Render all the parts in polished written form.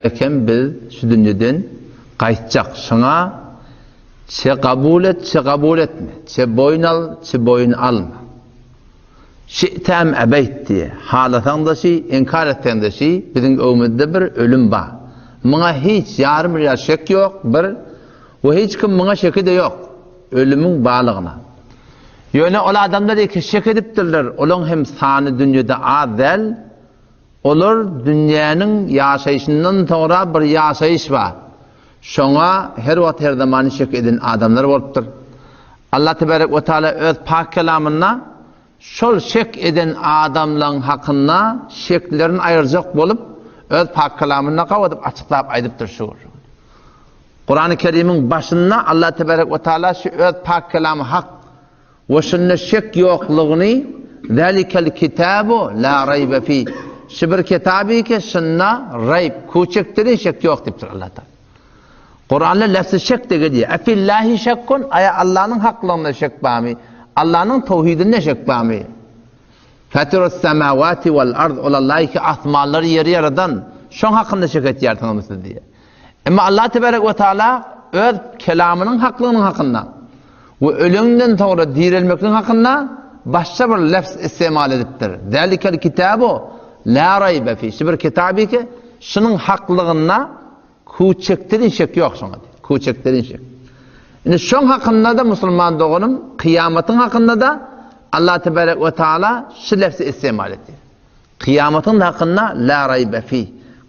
Eken biz şu dünýeden gaýtjak şoňa çe kabul et çe kabul etme çe boýun al çe boýun alma şi'te em ebeýt diýe halasaňda şi inkar etseňde şi biziň öňümizde bir ölüm bar muňa hiç ýarym bir ýa şek ýok bir we hiç kim muňa şeki-de ýok ölümiň barlygyna ýöne ol adamlar ýeke şek edipdirler olaň hem sany dünýede az däl Olar dünýäniň ýaşaýşyndan soňra bir ýaşaýyş bar. Şoňa her wagt her zaman şek eden adamlar bolupdyr. Allah tebarek we taala öz pak kelamynda şol şek eden adamlaryň hakynda şeklerini aýyrjak bolup öz pak kelamynda gawadyp açyklap aýdypdyr şu gürrüňi. Kurany Kerimiň başynda Allah tebarek we taala şu öz pak kelamy hak We şunda şek ýoklugyny, Zälikel kitabu la raýbe fih, Şu bir kitaby ki, şunda raýb, kuçekdirin şek ýok diýipdir Allah Taala. Kuranda lefzi şek de gelýär. Efillahi şekkun, aýa Allanyň haklygynda şek barmy? Allanyň towhidinde şek barmy? Fatirus semawati wal ard, ol Allah ki asmanlary ýeri ýaradan, şoň hakynda şek etýärsiňizmi siz diýýär. Emma Allah tebarek we taala öz kelamynyň haklygynyň hakynda we ölenden soňra direlmekligiň hakynda başga bir lefz istemal edipdir. Zalikel kitabu la raybe fi. Şu bir kitaby ki, şunuň haklygynda kuçekdirin şek ýok şoňa. Kuçekdirin şek. Indi şoň hakynda da musulman doganym kyýamatyň hakynda da Allah tebarek we taala şu lefzi istemal etdi. Kyýamatyň hakynda la raýbe fih,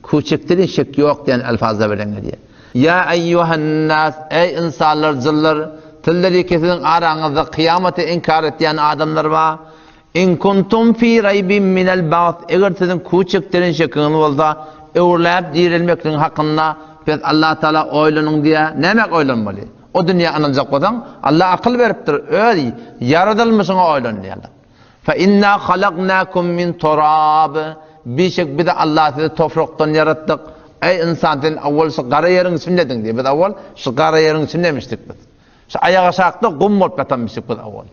küçükdirin şek ýok diýen elfazlar bilen gelýär. Ýa eýýuhen-nas, eý ynsanlar, jynlar, sizler ýeke siziň araňyzda kyýamaty inkar etýän adamlar bar. In kuntum fi raýbin minel ba'th, eger siziň küçükdirin şekiňiz bolsa, öwrüläp direlmekligiň hakynda pes Allah Taala oýlanyň diýýär. Nämäk oýlanmaly? O dünýä ynanjak bolsaň, Allah akyl beripdir, öz ýaradylmyşyňa oýlan diýýär. Fe inna halaknakum min turab. Bişek bizi Allah sizi toprakdan ýaratdyk. Eý ynsan sen awwal şu gara ýeriň içindediň diýip. Biz awwal şu gara ýeriň içindemişdik biz. Şu aýak aşakda gum bolup ýatanmyşdyk biz awwal.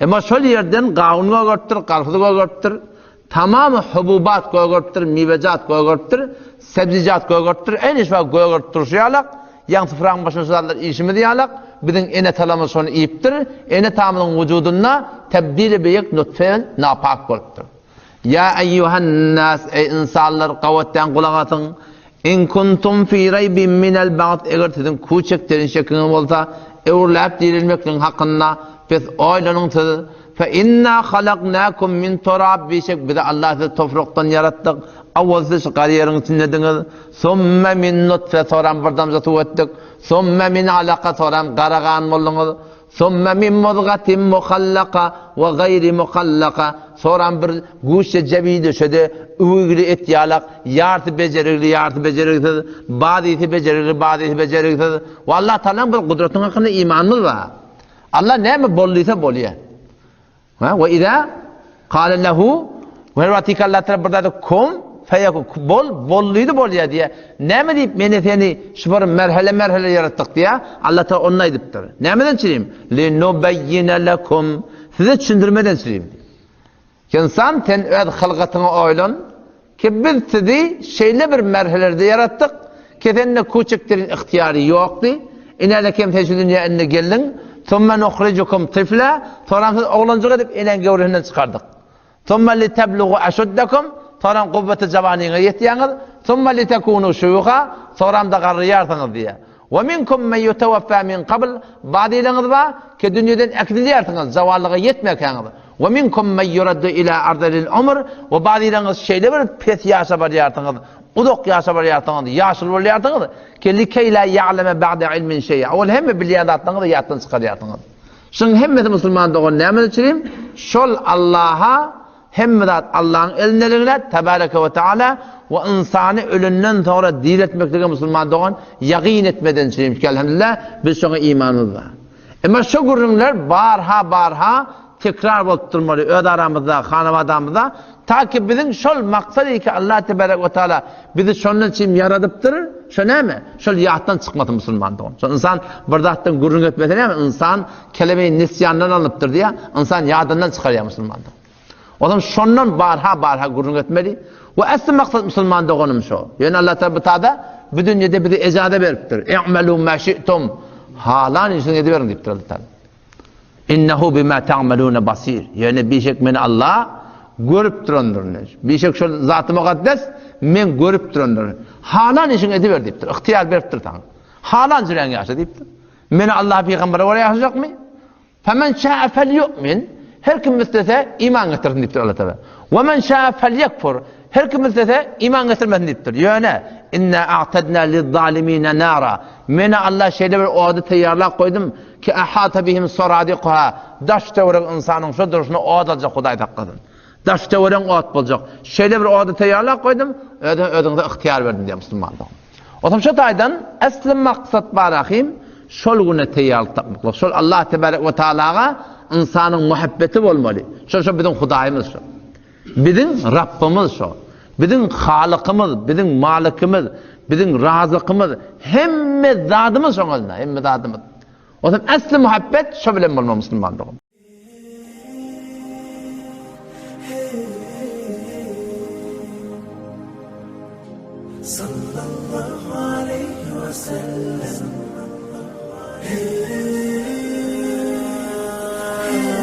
Emma şol ýerden gawun gögeripdir, garpyz gögeripdir. Tamamy hububat gögeripdir, miwejat gögeripdir, sebzijat gögeripdir. Eýni şu wagt gögerip durşy ýalak. Ýaň syfraň başyna şu zatlar iýşimiz ýalak, biziň ene-atalarymyz şony iýipdir, ene-atamyzyň wujudynda tebdili beýik nutfe napak bolupdyr. Ýa eýýuhen-nas, eý ynsanlar, gabatdan gulak asyň, In kuntum fi raýbin minel ba'th, eger siziň kuçekderin şekiňiz bolsa, öwrüläp dirilmekligiň hakynda, pes oýlanyň siz, fe inna halaknakum min turab, bişek bizi Allah sizi toprakdan ýaratdyk, awwal siz şu gar ýeriň içindediňiz, Summe min nutfe soram bir damja suw etdik. Summe min alaka soram gara gan bolduňyz. Summe min muzgatin muhallaka we gaýri muhallaka soram bir güýçli jebi döşedi, üwigli et ýalak, ýarty bejerigli, ýarty bejerigsiz, bazysy bejerigli, bazysy bejerigsiz. We Allah Tagalaň bir gudratynyň hakynda imanymyz bar. Allah näme bol diýse bolýar. Ha, we iza qala lehu we her wagtyky Allah tarap bir zady kun feyekun bol bollydy bolýar diýe. Näme diýip meni seni şu bir merhele merhele ýaratdyk diýe. Allah taala onu aýdypdyr. Nämeden çürim? Li nubeyyine lekum size düşündirmeden çürim. Insan sen öz hylgatyňa oýlan. Ki biz sizi şeýle bir merhelerde ýaratdyk, ki sende kuçikdirin ygtyýary ýokdy, inäle kem sen şu dünýä indi geldiň, Summa nuhrijukum tifla, soňram sizi oglanjyk edip eneň göwresinden çykardyk. Summa liteblugu aşuddakum, soňram guwweti jawanyňa ýetýäňiz, summa litekunu şuýuha, soňram-da garryýarsyňyz diýýär. We minkum men ýutawaffa min kabl, bazylaryňyz bar, ki dünýeden äkidilýärsiňiz, zawalyga ýetmekäňiz. We minkum men ýuraddu ila arzalil umr, we bazylaryňyz şeýle bir pes ýaşa barýarsyňyz, uzak ýaşa barýarsyňyz, ýaşuly bolýarsyňyz, ki likeý la ýa'leme ba'de ilmin şeý'a, ol hemme bilýän zatlaryňyzy ýatdan çykarýarsyňyz. Şunuň hemmesi musulman dogan näme üçin? Şol Allaha Hemme zat Allahyň elindeligine, Tebareke we Teala, we ynsany ölenden soňra diriltmeklige musulman dogan ýagyn etmeden çürimki elhamdülillah biz şoňa imanymyz bar. Emma şo gürrüňler barha barha tekrar bolup durmaly öz aramyzda, hanabadamyzda, ta ki biziň şol maksat ki Allah Tebareke we Teala bizi şondan çürim ýaradypdyr, şo näme? Şol ýatdan çykmasyn musulman dogan. Şo ynsan bir zatdan gürrüň etmese näme? Ynsan Kelime-i nisýandan alnypdyr diýýär. Ynsan ýadyndan çykarýar musulman. Onsoň şondan barha-barha gürrüň etmeli. We äsli maksat musulman doganym şo. Ýöne Allah Taala bu tada bu dünýede bize ejaza beripdir. I'malu ma şi'tum. Halan işiňi ediberiň diýipdir Allah Taala. Innehu bima ta'maluna basir. Ýöne bişek meni Allah görüp durandyryn. Bişek şol Zaty Mukaddes men görüp durandyryn. Halan işiňi ediber diýipdir. Ygtyýar beripdir saňa. Halan jüreň ýaşa diýipdir. Meni Allah pygambere görä ýaşajakmy? Femen şa'a felýu'min, Her kim islese, iman getirsin diýipdir Allah Tagala. We men şa'a felyekfur, Her kim islese, iman getirmesin diýipdir. Ýöne, inna a'tadna liz-zalimina nara, Men Allah şeýle bir ody taýýarlap goýdum ki, ahata bihim soradikuha, daş-töwerek ynsanyň şo durşuna ot aljak Hudaý saklasyn. Daş-töweregiň ot boljak. Şeýle bir ody taýýarlap goýdum, özem özüňize ygtyýar berdim diýýär musulman dogan. Otam şo taýdan esli maksat bar ahim, şol güne taýýarlyk tapmaklyk. Şol Allah tebarek we taalaga ynsanyň muhabbeti bolmaly. Şol şo biziň Hudaýymyz şo. Biziň Rabbymyz şo. Biziň Halykymyz, biziň Malikimiz, biziň Razykymyz, hemme zadymyz şoň elinde, hemme zadymyz. Otam esli muhabbet şo bilen bolmaly musulman dogan. Sallallahu aleýhi we sellem.